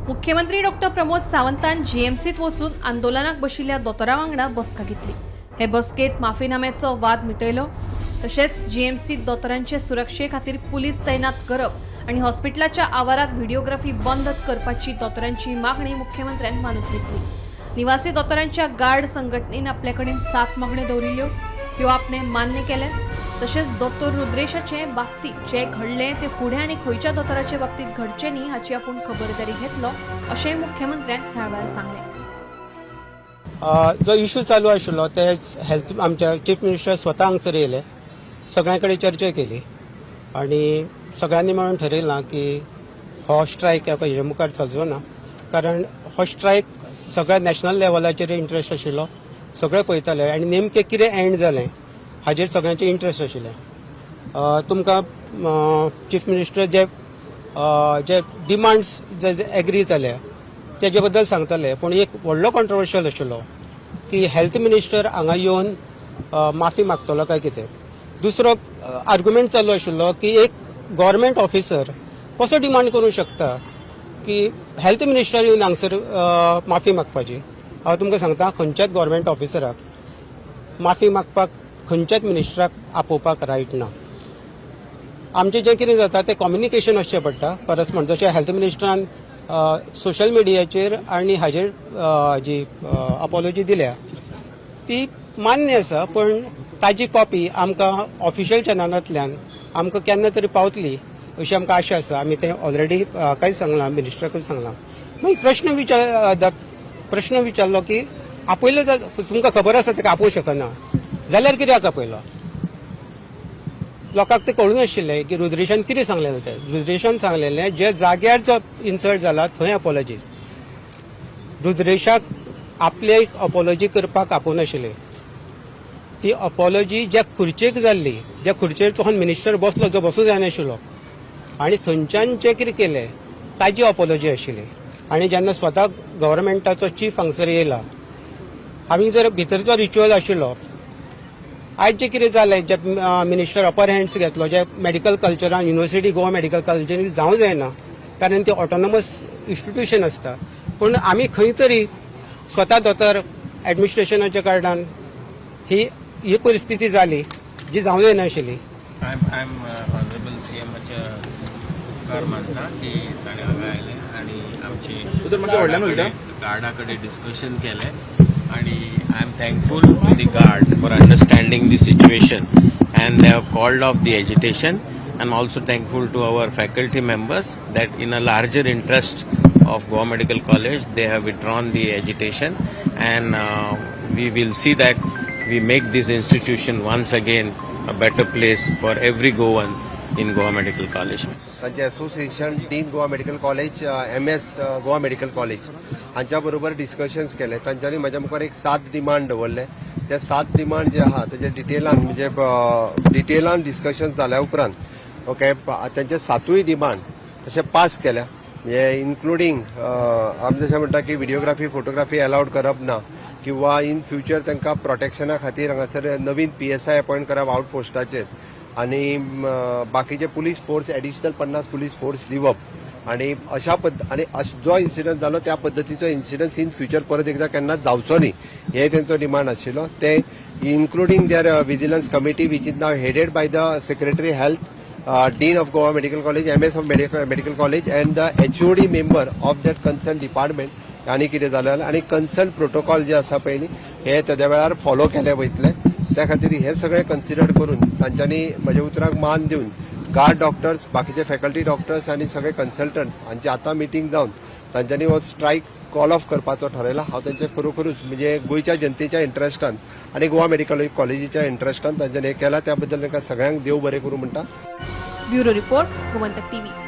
मुख्यमंत्री डॉक्टर प्रमोद सावंतान जीएमसीत वचून आंदोलनाक बशिल्ल्या दोतोरा वांगडा बसका घेतली. हे बसकेत माफीनाम्याचो वाद मिटयलो. तशेंच जीएमसीत दोतोरांचे सुरक्षे खातीर पुलीस तैनात करप आनी हॉस्पिटलाच्या आवारात व्हिडिओग्राफी बंद करपाची दोतोरांची मागणी मुख्यमंत्र्यान मानून घेतली. निवासी दोतोरांच्या गार्ड संघटनेन आपले कडेन सात मागण्यो दवरिल्ल्यो, त्यो आपणे मान्य केल्यात. तशेंच दोतोर रुद्रेशाचे बाबतीत जे घडलें ते फुडें आनी खंयच्या दोतोराचे बाबतीत घडचें न्ही हाची आपूण खबरदारी घेतलो, अशेंय मुख्यमंत्र्यान ह्या वेळार सांगलें. जो इशू चालू आशिल्लो ते हेल्थ, आमच्या चीफ मिनिस्टर स्वता हांगसर येयले, सगळ्यां कडेन चर्चा केली आनी सगळ्यांनी मेळून ठरयलां की हो स्ट्रायक हेजे मुखार चलचो ना, कारण हो स्ट्रायक सगळ्या नॅशनल लेवलाचेर इंट्रस्ट आशिल्लो. सगळे पळयताले आनी नेमकें कितें एंड जालें हाजेर सगळ्यांचे इंट्रस्ट आशिल्लें. तुमकां चीफ मिनिस्टर जे जे डिमांड्स जे एग्री जाले तेजे बद्दल सांगतले, पूण एक व्हडलो कॉन्ट्रोवर्शियल आशिल्लो की हेल्थ मिनिस्टर हांगा येवन माफी मागतलो काय कितें. दुसरो आर्ग्युमेंट चालू आशिल्लो की एक गव्हर्मेंट ऑफिसर कसो डिमांड करूंक शकता की हेल्थ मिनिस्टर येवन हांगसर माफी मागपाची. हांव तुमकां सांगता, खंयच्याच गव्हर्मेंट ऑफिसराक माफी मागपाक खंयच्याच मिनिस्टराक आपोवपाक रायट ना. आमचें जें कितें जाता तें कम्युनिकेशन आसचें पडटा परस्पर. जशें हेल्थ मिनिस्टरान सोशल मिडियाचेर आनी हाजेर जी अपोलॉजी दिल्या ती मान्य आसा, पण ताजी कॉपी आमकां ऑफिशियल चॅनलांतल्यान आमकां केन्ना तरी पावतली अशी आमकां आशा आसा. आमी तें ऑलरेडी काय सांगलां, मिनिस्टराकूय सांगलां. मागीर प्रश्न विचारलो की आपयलो जाल तुमकां खबर आसा ताका आपोवंक शकना जाल्यार कित्याक आपयलो? लोकांक तें कळूंक नाशिल्लें की रुद्रेशान कितें सांगलेलें तें. रुद्रेशान सांगलेलें, जे जाग्यार जो इन्सल्ट जाला थंय अपोलॉजी. रुद्रेशाक आपले अपोलॉजी करपाक आपोवनाशिल्ले. ती अपोलॉजी ज्या खुर्चेक जाल्ली, ज्या खुर्चेर तो मिनिस्टर बसलो, जो बसूं जायनाशिल्लो आनी थंयच्यान जें कितें केलें ताजी अपोलॉजी आशिल्ली. आनी जेन्ना स्वता गव्हर्मेंटाचो चीफ हांगसर येयला, आमी जर भितर जो रिच्युअल आशिल्लो, आयज जें कितें जालें, जे मिनिस्टर अपर हँड्स घेतलो, जे मेडिकल कल्चरान युनिवर्सिटी, गोवा मेडिकल कॉलेजीन जावं जायना, कारण ते ऑटोनॉमस इन्स्टिट्यूशन आसता. पूण आमी खंय तरी स्वता दोतोर एडमिनिस्ट्रेशनाच्या कारणान ही ही परिस्थिती जाली जी जावं जायनाशिल्ली. I am honourable सीएमाचे उपकार मानता की ताणें हांगा आयले आनी आमची तूं मातशें व्हडल्यान उलयता. गार्डा कडेन डिस्कशन केलें आनी I am thankful to the guard for understanding the situation and they have called off the agitation. I am also thankful to our faculty members that in a larger interest of Goa Medical College they have withdrawn the agitation, and we will see that we make this institution once again a better place for every Goan in Goa Medical College. तांचे association, dean Goa medical college, MS Goa medical college हांच्या बरोबर discussions केले. तांच्यांनी म्हज्या मुखार एक सात demand दवरले. ते सात डिमांड जे आहा तेजे डिटेलान, म्हणजे डिटेलान डिस्कशन जाल्या उपरांत, ओके, तांचे सातूय डिमांड तशे पास केल्या. म्हणजे इन्क्लुडींग आमी जशें म्हणटा की व्हिडिओग्राफी, फोटोग्राफी अलाउड करप ना किंवा इन फ्युचर तांकां प्रोटेक्शना खातीर हांगासर नवीन पीएसआय अपॉयंट करप आउट पोस्टाचेर आणि बाकीचे police force, additional 50 police force दिवप आणि अशा पद्द आणि जो इन्सिडंट जालो त्या पद्दतीचो इन्सिडंट इन फ्युचर परत एकदा केन्नाच जावचो न्ही हे तेंचो डिमांड आशिल्लो. ते including their vigilance committee, which is now headed by the secretary health, dean of Goa Medical College, MS of Medical College and the HOD member of that concern department. आनी कितें जालें आनी कन्सर्न प्रोटोकॉल जे आसा पळय न्ही, हे तेद्या वेळार follow केले वयतले. त्या खातीर हे सगळे कन्सिडर करून तांच्यांनी म्हज्या उतराक मान दिवन गार्ड डॉक्टर्स, बाकीचे फॅकल्टी डॉक्टर्स आनी सगळे कन्सल्टंट्स हांची आतां मिटींग जावन तांच्यांनी हो स्ट्रायक कॉल ऑफ करपाचो ठरयला. हांव तांचे खरोखरूच, म्हणजे गोंयच्या जनतेच्या इंट्रस्टान आनी गोवा मेडिकल कॉलेजीच्या इंट्रस्टान तांच्यांनी हें केलां, त्या बद्दल तांकां सगळ्यांक देव बरें करूं म्हणटा. Bureau report, Gomantak TV.